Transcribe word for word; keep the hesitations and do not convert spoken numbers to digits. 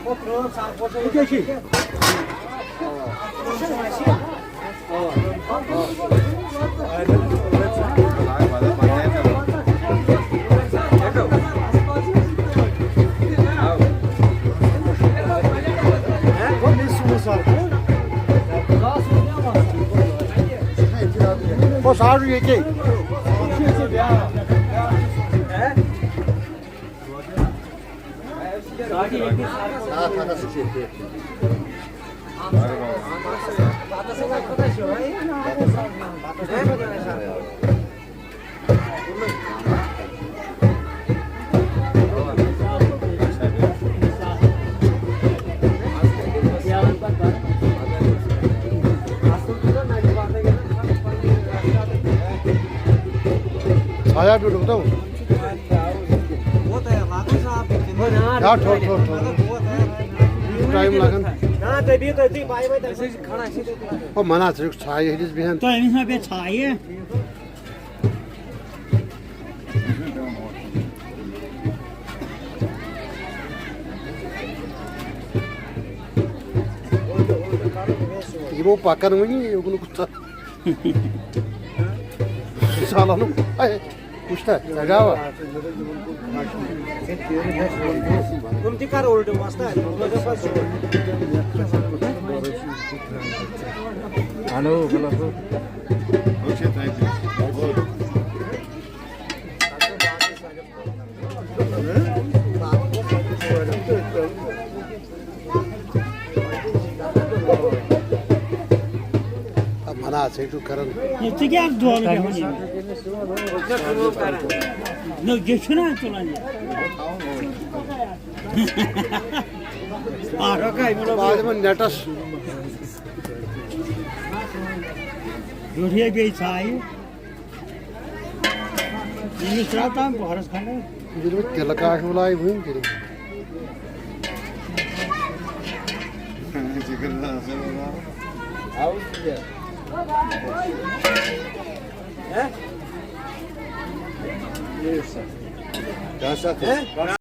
یہِ کیٛاہ چھِ؟ بس آرڈر ییٚتی۔ آیا بیٹھو تو۔ یا ٹھوک، ٹھوک، ٹھوک۔ ٹائم لگان۔ او منا، ژٕ چھُکھ ژھایہِ ہٕنٛدِس بیٚہن۔ تۄہہِ أمِس ما پیٚیہِ ژھایہِ؟ یِمو پکان وۄنۍ یوکُن کُس۔ سالانُک۔ اے، وٕچھ تہ، ژےٚ گاوا؟ تِم تہِ کر اُلٹہٕ وۄستہٕ۔ اَنو، غلط ہو۔ اب منا ژے چھُ کران۔ ہے، ژٕ کیٛاہ دۄن بیٚہوان ییٚمِس؟ نہ، یہِ چھُنہ تُلان یہِ۔ آ، رۄکھے، مےٚ دوٚپ بہٕ دِمن نیٹس۔ یُتھُے بیٚیہِ ژھایہِ۔ أمِس ترٛاو تام پۄہرَس کھنٛڈَس۔ ییٚلہِ وۄنۍ تِلہٕ کاک وُلایہِ وٕنۍ تیٚلہِ۔